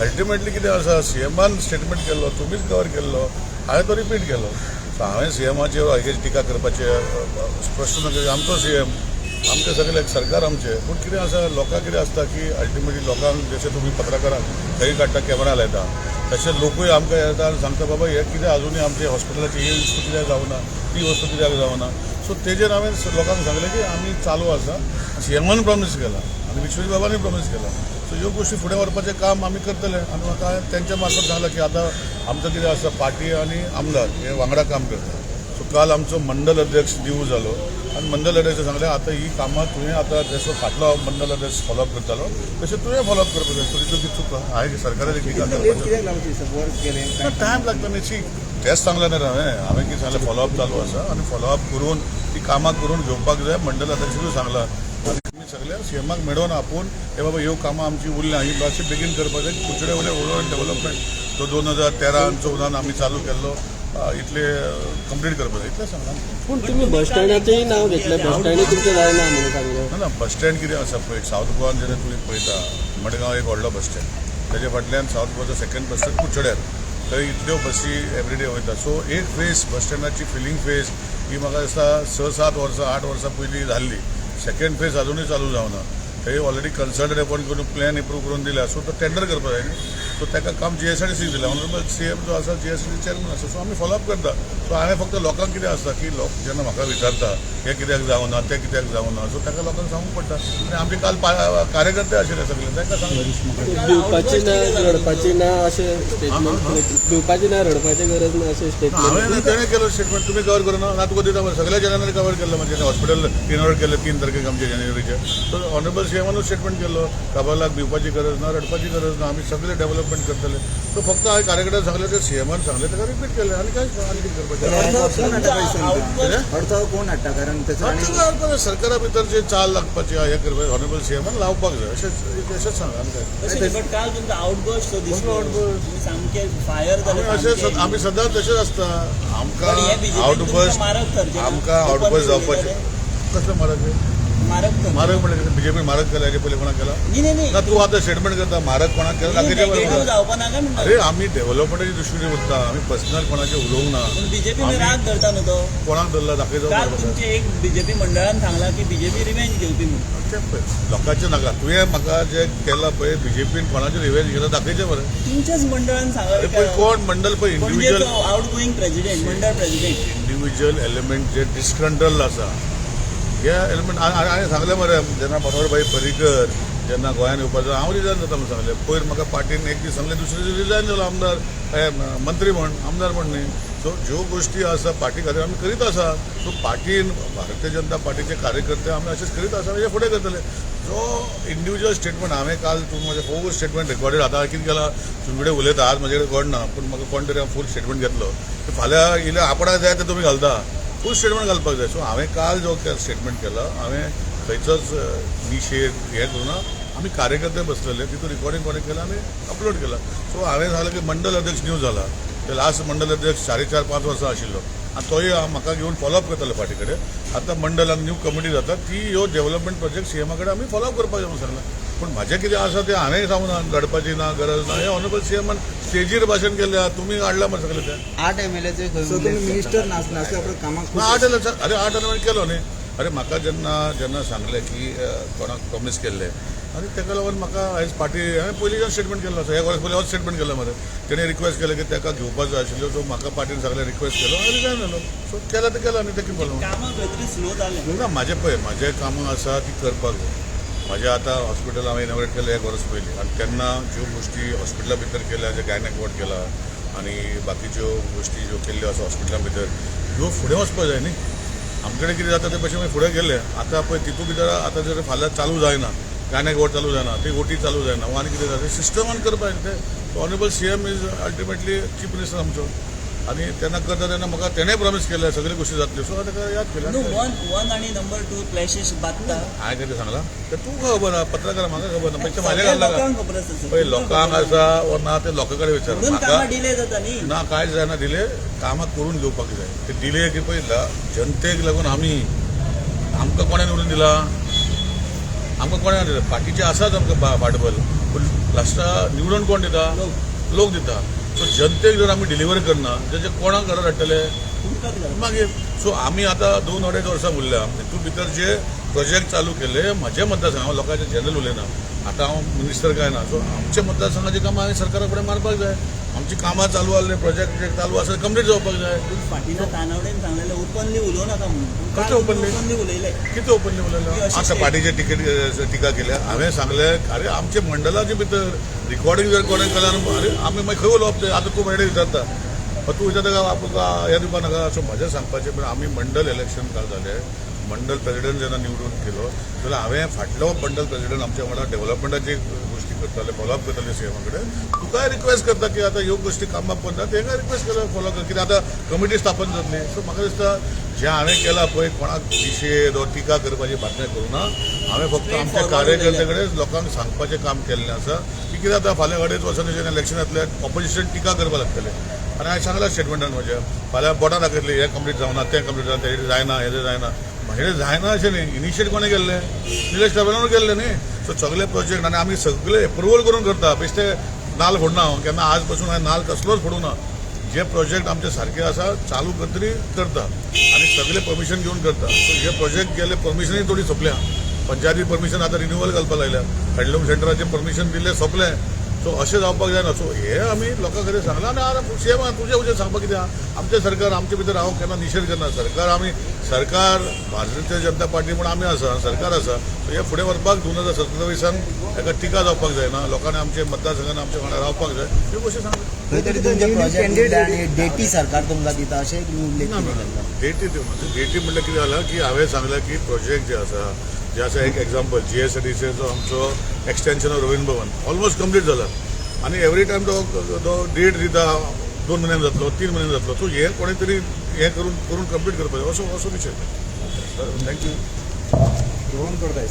Ultimately कितें आसा, सीएमान statement केल्लो, तुमीच कवर केल्लो, हांवें तो रिपीट केलो. सो हांवें सीएमाचेर हेजेर टिका करपाचे प्रश्न ना. आमचो सीएम, आमचें सगळें सरकार आमचें. पूण कितें आसा, लोकांक कितें आसता की अल्टिमेटली लोकांक, जशें तुमी पत्रकारांक खंय काडटा, कॅमेरा लायता, तशें लोकूय आमकां येता आनी सांगता, बाबा हें कितें अजुनूय आमचे हॉस्पिटलाची ही वस्तू कित्याक जावना, ती वस्तू कित्याक जावना? सो तेजेर हांवें लोकांक सांगलें की आमी चालू आसा, सीएमान प्रॉमीस केला आनी विश्वजीत बाबांनी प्रॉमीस केला. सो ह्यो गोश्टी फुडें व्हरपाचें काम आमी करतले. आनी म्हाका तेंच्या मार्फत सांगलां की आतां आमचो कितें आसा, पार्टी आनी आमदार हे वांगडा काम करता. सो काल आमचो मंडल अध्यक्ष दिवू जालो आनी मंडल अध्यक्ष सांगलें, आतां ही कामां तुवें आतां जसो फाटलो मंडल अध्यक्ष फॉलोअप करतालो तशें तुवें फॉलोअप करपाक जाय. सो तितून चुक हांवें सरकाराची टिका इतलें लेट करपाचें कित्याक लागलो दिसता वर्क केलें? टायम लागता न्ही. शी, तेंच सांगलें न्ही हांवें. हांवें कितें सांगलें, फॉलोअप चालू आसा आनी फॉलोअप करून ती कामां करून घेवपाक जाय. मंडल अध्यक्षूय सांगलां आनी तुमी सगळे सीएमाक मेळोवन आपोवन, हे बाबा, ह्यो कामां आमची उरल्या, ही मातशी बेगीन करपाक जाय. कुडचडे वयले हळू डेव्हलपमेंट जो 2013 आनी 14 आमी चालू केल्लो, इतले कंप्लीट करपाक जाय, इतलें सांगलां. पूण तुमी बस स्टँडाचेंय नांव घेतलें, बस स्टँडूय तुमचें जायना म्हणून सांगलें. ना ना, बस स्टँड कितें आसा पळय, सावथ गोवान जेन्ना तुमी पळयता, मडगांव एक व्हडलो बस स्टँड, तेजे फाटल्यान सावथ गोवाचो सेकंड बस स्टँड कुडचड्यार. थंय इतल्यो बसी एवरीडे वयता. सो एक फेज बस स्टँडाची फिलींग फेज ही म्हाका दिसता 6-7 वर्सां, 8 वर्सां पयलीं जाल्ली. सेकंड फेज अजुनूय चालू जावना. थंय ऑलरेडी कन्सल्टंट अपॉयंट करून प्लॅन एप्रूव करून दिल्या. सो तो टेंडर करपाक जाय न्ही. सो ताका काम जीएसआयडीसी दिलें. ऑनरेबल सीएम जो आसा, जीएसआयडीसी चेअरमॅन आसा. सो आमी फॉलोअप करता. सो हांवें फक्त लोकांक कितें आसता की लोक जेन्ना म्हाका विचारता, हें कित्याक जावना, तें कित्याक जावना, सो ताका लोकांक सांगूंक पडटा. आनी आमचे काल कार्यकर्ते आशिल्ले सगळे, तांकां सांगलें. भिवपाची ना, रडपाची ना अशें स्टेटमेंट, भिवपाची ना, रडपाची गरज ना अशें स्टेटमेंट. हांवें तेणें केलो स्टेटमेंट, तुमी कवर करूं ना, तुका दिता मरे. सगळ्या जणांनी कवर केल्लो. म्हणजे हॉस्पिटल इनॉग्रेट केलें 3 तारखेक आमचे जानेवारीचे. सो ऑनरेबल सीएमानूच स्टेटमेंट केल्लो, काबालाक भिवपाची गरज ना, रडपाची गरज ना, आमी सगळे डेव्हलपमेंट करतले. सो फक्त हांवें कार्यकर्त्यांक सांगलें, ते सीएमान सांगलें ताका रिपीट केलें. आनी कांयच ना, आनी कितें करपाचें? अडथळो कोण हाडटा काय सांगता? कितें? अडथळो कोण हाडटा? कारण ताचो आनी आतां सरकारा भितर जे चाल लागपाची आहा, हें करपाक ऑनरेबल सीएमान लावपाक जाय, अशेंच अशेंच सांगा, आनी काय? तशें न्ही, बट काल तुमचो आउटबर्स्ट सो दिसलो. कसलो outburst? तुमी सामके फायर आमी जाले अशें सामके. आमी सदांच तशेंच आसता. आमकां पण हे BJP outburst मारक थरचें ना? आमकां आउटबर्स्ट जावपाचें कसलें मारक हे? मारक थरचें. मारक म्हणल्यार कितें? बीजेपी मारक केला हेजे पयलीं कोणाक केला? न्ही न्ही न्ही ना, तूं आतां स्टेटमेंट करता, मारक कोणाक केला दाखयचें नेगेटिव्ह बरोबर. जावपा नाका म्हणटा. अरे, आमी डेव्हलपमेंटाच्या दृश्टीने वता, आमी पर्सनल कोणाचें उलोवंक ना. पूण बीजेपी राग धरता न्हू तो. कोणाक धरला दाखयतो काल बरोबर. तुमचे एक बीजेपी मंडळान सांगला की बीजेपी रिव्हेंज घेवपी म्हणून. तें पळय, लोकांचें नाका. तुवें म्हाका जें केलां पळय, बीजेपीन कोणाचें रिव्हेंज घेतला दाखयचें मरे. तुमच्याच मंडळान अरे सांगला. पळय, कोण मंडळ पळय, इंडिव्हिज्युअल पणजेचो आउट गोईंग प्रेसिडेंट, मंडळ प्रेसिडेंट. इंडिव्हिज्युअल एलिमेंट जे डिस्कंट्रोल आसा, हे एलिमेंट हांवें सांगलें मरे, जेन्ना मनोहर भाई पर्रीकर जेन्ना गोंयांत येवपाचो, हांव रिजायन जाता म्हूण सांगलें. पयर म्हाका पार्टीन एक दीस सांगलें, दुसरे दीस रिजायन जालो आमदार, हे, मंत्री म्हण, आमदार म्हण न्ही. सो ज्यो गोश्टी आसा पार्टी खातीर आमी करीत आसा. सो पार्टीन, भारतीय जनता पार्टीचे कार्यकर्ते आमी अशेंच करीत आसा, हे फुडें करतले. जो इंडिव्हिज्युअल स्टेटमेंट हांवें काल, तूं म्हजें फूल स्टेटमेंट रिकॉर्डेड. आतां कितें केलां, तुमचे कडेन उलयता, आज म्हजे कडेन कोण ना, पूण म्हाका कोण तरी फूल स्टेटमेंट घेतलो. फाल्यां इल्लें आपणाक जाय तें तुमी घालता, फूल स्टेटमेंट घालपाक जाय. सो हांवें काल जो स्टेटमेंट केला, हांवें खंयचोच निशेध हें करूं ना. आमी कार्यकर्ते बसलेले, तितून रिकॉर्डिंग कोणें केलां आनी अपलोड केलां. सो हांवें सांगलें की मंडल अध्यक्ष न्यू जाला, ते लास्ट मंडल अध्यक्ष 4.5-5 वर्सां आशिल्लो आनी तोय म्हाका घेवन फॉलोअप करतालो पार्टी कडेन. आतां मंडल आनी न्यू कमिटी जाता, ती ह्यो डेव्हलपमेंट प्रोजेक्ट सीएमा कडेन आमी फॉलोअप करपाक जाय म्हणून सांगलां. पूण म्हाजें कितें आसा तें हांवें सांगूं ना, रडपाची ना, गरज ना. हें ऑनरेबल सीएमान स्टेजीर भाशण केल्लें आहा, तुमी हाडलां मरे सगळें तें. 8 एमएलएचे सो तुम्ही मिनिस्टर नासल्या उपरांत कामाक ना, 8 अरे, 8 एलिमेंट केलो न्ही. अरे, म्हाका जेन्ना जेन्ना सांगलें की कोणाक प्रॉमीस केल्लें आनी ताका लागून म्हाका आयज पार्टी, हांवें पयलींच्यान स्टेटमेंट केल्लो आसा. एक वर्स पयलीं होच स्टेटमेंट केलो मरे. तेणें रिक्वेस्ट केलें की ताका घेवपाक जाय आशिल्ल्यो. सो म्हाका पार्टीन सगळें रिक्वेस्ट केलो आनी रिजायन जालो. सो केलां तें केलां न्ही, तें कितें प्रॉब्लम? कामां खंय तरी स्लो जालें. ना, म्हाजें पळय, म्हाजें कामां आसा ती करपाक जाय. म्हाजें आतां हॉस्पिटल हांवें इनॉग्रेट केलें एक वर्स पयलीं आनी तेन्ना ज्यो गोश्टी हॉस्पिटला भितर केल्या, जे गायनॅक वॉर्ड केला आनी बाकीच्यो गोश्टी ज्यो केल्ल्यो आसा हॉस्पिटला भितर, ह्यो फुडें वचपाक जाय न्ही. आमचे कडेन कितें जाता ते भशेन मागीर फुडें गेले. आतां पळय, तितून भितर आतां जर फाल्यां चालू जायना, गायनॅक वॉर्ड चालू जायना, ती ओटी चालू जायना वा आनी कितें जाता, सिस्टमान करपाक जाय तें. Honourable CM is ultimately chief minister आमचो आनी तेन्ना करता तेन्ना म्हाका तेणें प्रॉमीस केलें, सगळ्यो गोश्टी जातल्यो. सो हांवें ताका याद केलें. न्हू, वन वन आणि नंबर टू क्लॅशेस बादता. हांवें कितें सांगलां तें तुका खबर आहा, पत्रकार, म्हाका खबर ना. पयशे म्हाजे सगळ्या घालना. लोकांक खबर आसा सर. पळय, लोकांक आसा वो ना ते लोकां कडेन विचार. म्हणून म्हाका कामां डिले जाता न्ही. ना, कांयच जायना डिले. कामां करून घेवपाक जाय. ते डिले की पळय, जनतेक लागून आमी, आमकां कोणें निवडून दिला? आमकां कोणें दिला? पार्टीचे आसाच आमकां फाटबल, पूण लास्टा निवडून कोण दिता? लोक दिता. सो जनतेक जर आमी डिलिव्हर करना जाल्यार कोणाक घरा धाडटले? तुमकांच घरा. मागीर सो आमी आतां 2-2.5 वर्सां उरल्या. तितून भितर जे प्रोजेक्ट चालू केले म्हज्या मतदारसंघ, हांव लोकांचे जनरल उलयना, आतां हांव मिनिस्टर काय ना. सो आमच्या मतदारसंघाची कामां हांवें सरकारा फुडें मारपाक जाय. आमची कामां चालू आहले, प्रोजेक्ट जे चालू आसा कंप्लीट जावपाक जाय. फाटीं तानावडेन सांगलेलें ओपनली उलोवं नाका म्हणून. कसलें openly? Openly उलयले. कितें ओपनली उलयलो? आतां पार्टीचे टिकेट टिका केल्या. हांवें सांगलें अरे आमचे मंडळाचे भितर रिकॉर्डिंग जर कोणें केल्यार अरे आमी मागीर खंय उलोवप तें? आतां तूं मेळटा विचारता, तूं विचारता काय हें दिवपा नाका. सो म्हजें सांगपाचें पण आमी मंडल इलेक्शन काल जालें, मंडल प्रेसिडेंट जेन्ना निवडून केलो जाल्यार हांवें फाटलो मंडल प्रेसिडेंट आमच्या वांगडा डेव्हलपमेंटाची गोश्टी करताले, फॉलोअप करताले सीएमा कडेन. तुकाय रिक्वेस्ट करता की आतां ह्यो गोश्टी कामाक पडना, तेंकां रिक्वेस्ट केलो फॉलो कर, कित्याक आतां कमिटी स्थापन जातली. सो म्हाका दिसता जें हांवें केलां पळय, कोणाक निशेध वा टिका करपाची बातम्या करूं ना. हांवें फक्त आमच्या कार्यकर्त्या कडेन लोकांक सांगपाचें काम केल्लें आसा की कितें आतां फाल्यां 2.5 वर्सांनी जेन्ना इलेक्शन येतलें ऑपोजिशन टिका करपाक लागतलें. आनी हांवें सांगलां स्टेटमेंटान म्हज्या, फाल्यां बोटां दाखयतलीं हें कंप्लीट जावना, तें कंप्लीट जावना, तें जायना, हेजें जायना. हें जायना अशें न्ही, इनिशिएट कोणें केल्लें? निलेश काब्रान केल्लें न्ही. सो सगळे प्रोजेक्ट आनी आमी सगळे एप्रुवल करून करता. बेश्टे नाल फोडना हांव केन्ना, आज पसून हांवें नाल कसलोच फोडूं ना. जे प्रोजेक्ट आमचे सारके आसा चालू करतरी करता आनी सगळे परमिशन घेवन करता. सो हे प्रोजेक्ट गेले परमिशनूय थोडी सोंपल्या. पंचायती परमिशन आतां रिन्युअल घालपाक लागल्या, हँडलूम सेंटराचें परमिशन दिल्लें सोंपलें. सो अशें जावपाक जायना. सो हे आमी लोकां कडेन सांगलां. आनी आतां सेम तुजें उजें सांगपाक कितें आहा? आमचें सरकार आमचे भितर हांव केन्ना निशेध करना. सरकार आमी सरकार भारतीय जनता पार्टी म्हूण आमी आसा, सरकार आसा. सो हे फुडें व्हरपाक 2027 हेका टिका जावपाक जायना. लोकांनी आमचे मतदारसंघान आमच्या वांगडा रावपाक जाय, ह्यो गोश्टी सांगला. खंय तरी तुमचे प्रोजेक्ट आनी डेटी सरकार तुमकां दिता अशें तुमी उल्लेख केले. डेटी डेटी म्हणल्यार कितें जालां की हांवें सांगलां की प्रोजेक्ट जे आसा, जे आसा एक एग्जाम्पल GSIDCचो आमचो extension of Ravindra Bhavan almost complete जाला आनी एवरी टायम तो तो डेट दिता, 2 म्हयन्यान जातलो, 3 म्हयन्यान जातलो. सो हें कोणें तरी हें करून करून कंप्लीट करपाक जाय, असो असो विशय. Thank you. ड्रोन करता.